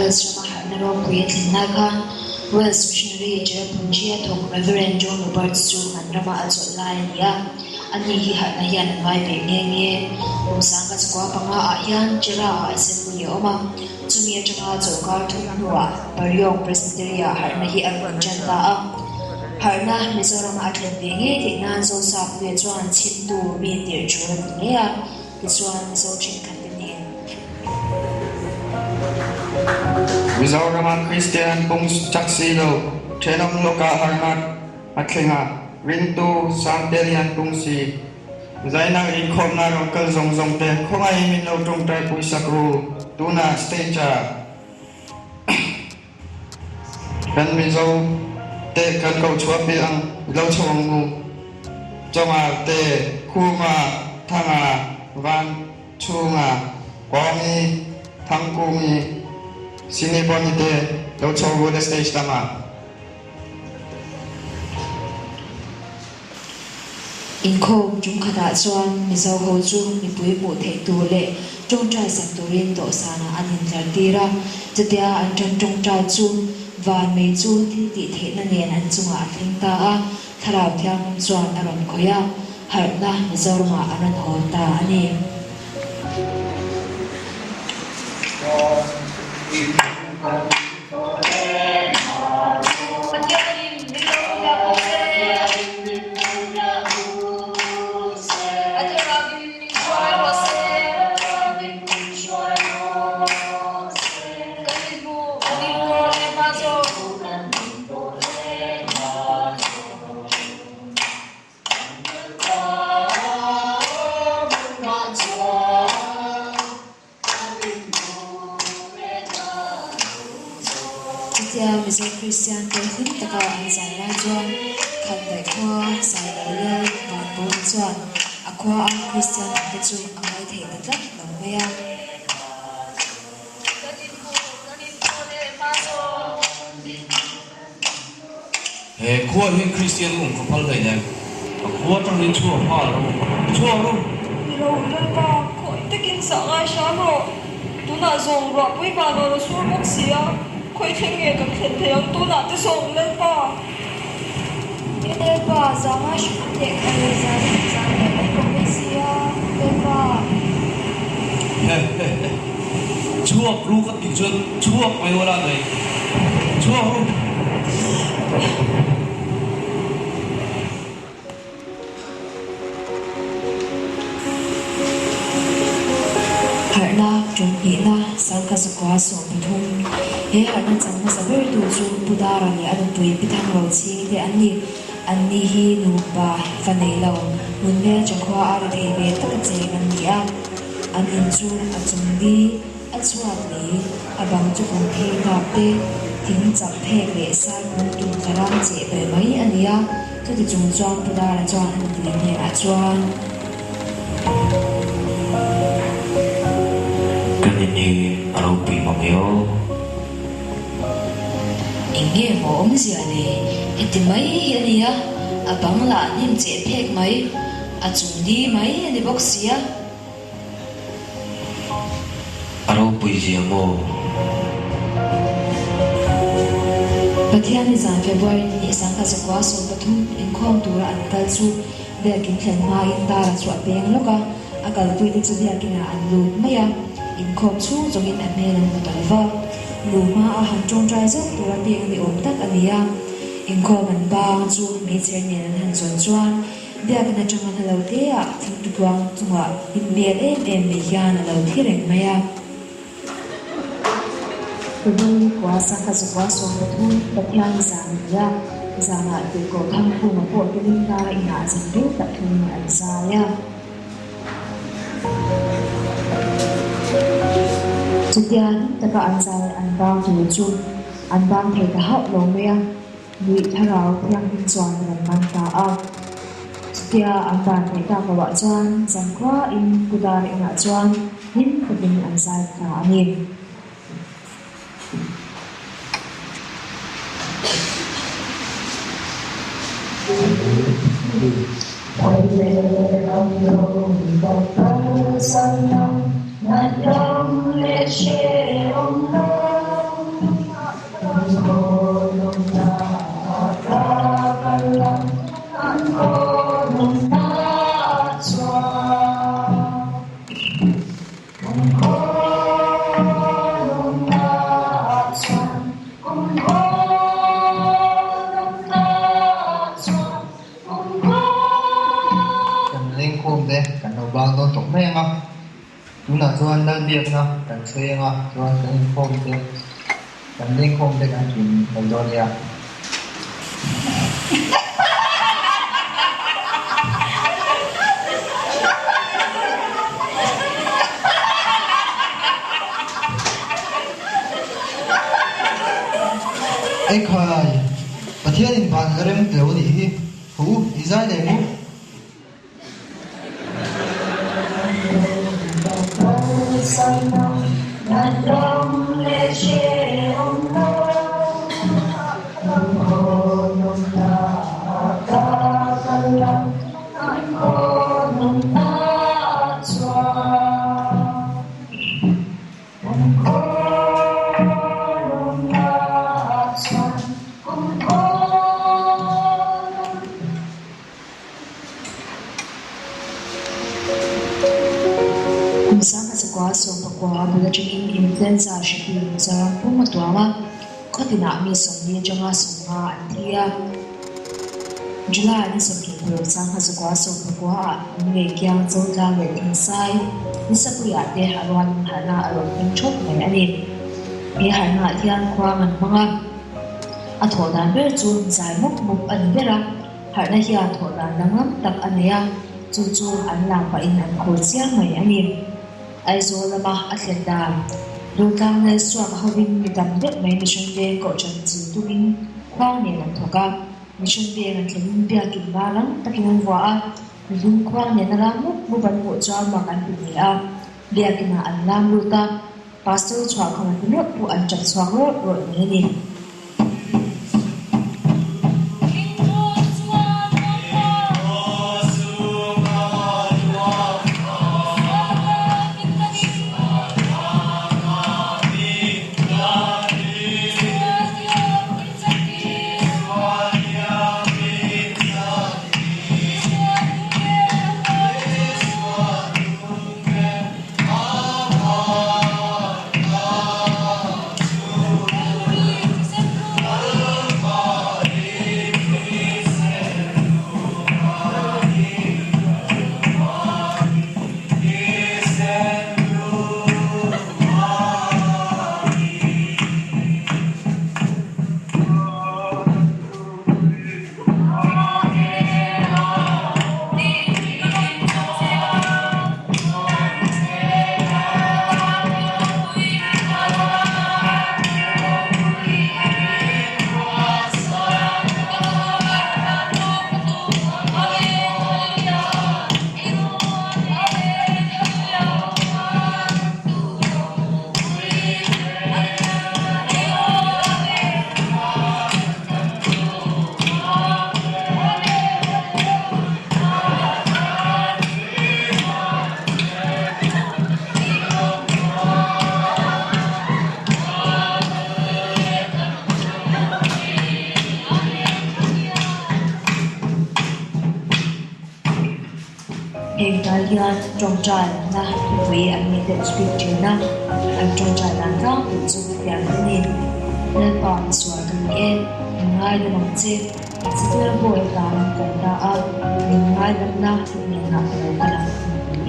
Wales rama harhna ropui a thlen lai khan Wales missionary Cherrapunji-a thawk Reverend John Roberts chu an rama a chawlh lai a ni a. Ani hi harhna hian a ngai ve nghe nghe. Kum 1900 ah hian Cherra-ah assembly a awm a, chumi atanga chawlhkar thum hnuah Baryong Presbytery-ah harhna hi a rawn tan ta a. Harhna Mizorama a thlen ve ngei theih nan Zosapuia chuan chhimtu mi tirh tul a ti hle a, tichuan Mizo thenkhatte nen. Mizorama Kristian pung chak si lo, thenawm lawkah harhna a thleng a, ringtu Sangte Lian pung si. Zaina inkhawmna rawn kal zawng zawng te khawngaihin min lo tawngtai pui sak ru, tunah stage ah. Kan Mizo te kan ko chhuah pi ang lo chho ang u. Chawngah te, Khuma, Thanga, Van Chhunga, Kawngi, Thangkungi, Siniboni te lo chho ru le stage lamah. Inkhawm tum khatah chuan Mizo ho chu mipui hmuh theih tur leh tawngtai sak turin dawhsanah an intlar tir a. Chutia an tan tawngtai chu van mei chu thil tih theihna nen an chungah a thleng ta a, Thlarau Thianghlim chuan a rawn khawih a, harhna Mizoramah an rawn hawn ta a ni. Chutia Mizo Kristian te hlim taka an zai lai chuan Khandaih khua Sailo Lal Vanbawna chuan a khua a Kristian awm te chu a ngaithei ta tlat lo mai a. He khua hian Kristian awm ka phal hleinem, a khua atangin chhuak nghal ru, chhuak ru! Ni lo, Lalpa, khawi takin sah ngai hram rawh. Tunah zawng ruahpui van a sur bawk si a, khawi thleng nge kan thlen thei ang tunah te zawng, Lalpa? He Lalpa, zah ngai hram teh khai, zah leh zah leh mai tawh mai si a, Lalpa. Hehehe, chhuak ru ka tih chuan chhuak mai ula mai, chhuak ru. Harhna, ṭumhnihna, Sangkazukua 13. He harhna chang hmasa bertu chu Pu Dara leh a nupui Pi Thangro Chhing te an ni. Anni hi nupa fa nei lo, hmun hmelṭha khua a ri thei ve tak a cheng an ni a. An in chu a chung li, a chhuat lei, a bang chu kawng phei kap te, thing chap phek leh sai kung tum tla ram cheh ve mai a ni a. Chuti chung chuan Pu Dara chuan a nupui hnenah chuan. Kan in hi a ropui mang e aw. Eng nge maw awmzia le? Heti mai hi a nia, a bang lah hnim cheh phek mai, a chung di mai a ni bawk sia. A ropui zia maw? Pathian ni zan February ni hnih 1913 inkhawm tura an kal chu Biakin thlen hmain Dara chu a peng lawk a, a kalpuite chu Biakinah an lut mai a, inkhawm chhung zawngin a hmel an hmu ta lo va. Lu hma a han tawngtai zawk tura peng ni awm tak a ni a, inkhawm an bang chu meichher nen an han zawn chuan Biakin atanga hla lo te ah thingtupuang chungah hlim hmel em em mai hian a lo thi reng mai a. February kua 1913 Pathian zan a ni a, zanah tirhkoh Thangkhuma pawh telin Dara inah zan rei tak thungin an zai a. Chutia hlim taka an zai an bang tur chu an bang thei ta hauh lo mai a. Nuih thlarau thianghlim chuan rawn man ta a. Chutia an van theih tak loah chuan zankhuain Pu Dara inah chuan hlim takin an zai ta a ni. mai ang a, tunah chuan Lalbiakna kan sawi ang a, chuan kan inkhawm te, kan lengkhawm te kan ṭin mai dawn nia. Ekhai! Pathianin van a rem tlo a nih hi. Hu, i zai leh mu. Kum 1900 sawmpakua bul atangin influenza hripui Mizoram pum a tuam a, khawtinah mi 40 atanga 50 an thi a. July ni 26 1900 ah Lunglei kiang Zotlang leh Thingsai Nisapuiah te a rualin harhna a rawn thleng thawt mai a ni. He harhnaah hian khuang an hmang a, a thawh dan ber chu zai mup mup a ni ber a. Harhna hian thawh dan danglam tak a nei a, chu chu an lam pahin an khur chiang mai a ni. Aizawl lama a thlen dan, Durtlang leh Suak hovin mi tam deuh mai Mission Veng kohhran chil tumin khuang nen an thawk a, Mission Veng an thlenin biakin var rang takin an vuah a, mihlum khuang nena ram mup mup an hmuh chuan mak an ti hle a, biakinah an lam lut a, Pastor chhuah khawm a ti meuh pawh an ṭap chhuak rawih rawih mai a ni. Heng tlai hian tawngtaina thupui an nei deuh bik thin a, an tawngtai dan tlangpui chu hetiang a ni, Lalpa misual ka ni e, min ngaidam ang che. Sitel bawi tlan kan ta a, min ngaidamna i hnenah ka lo kal ang tih.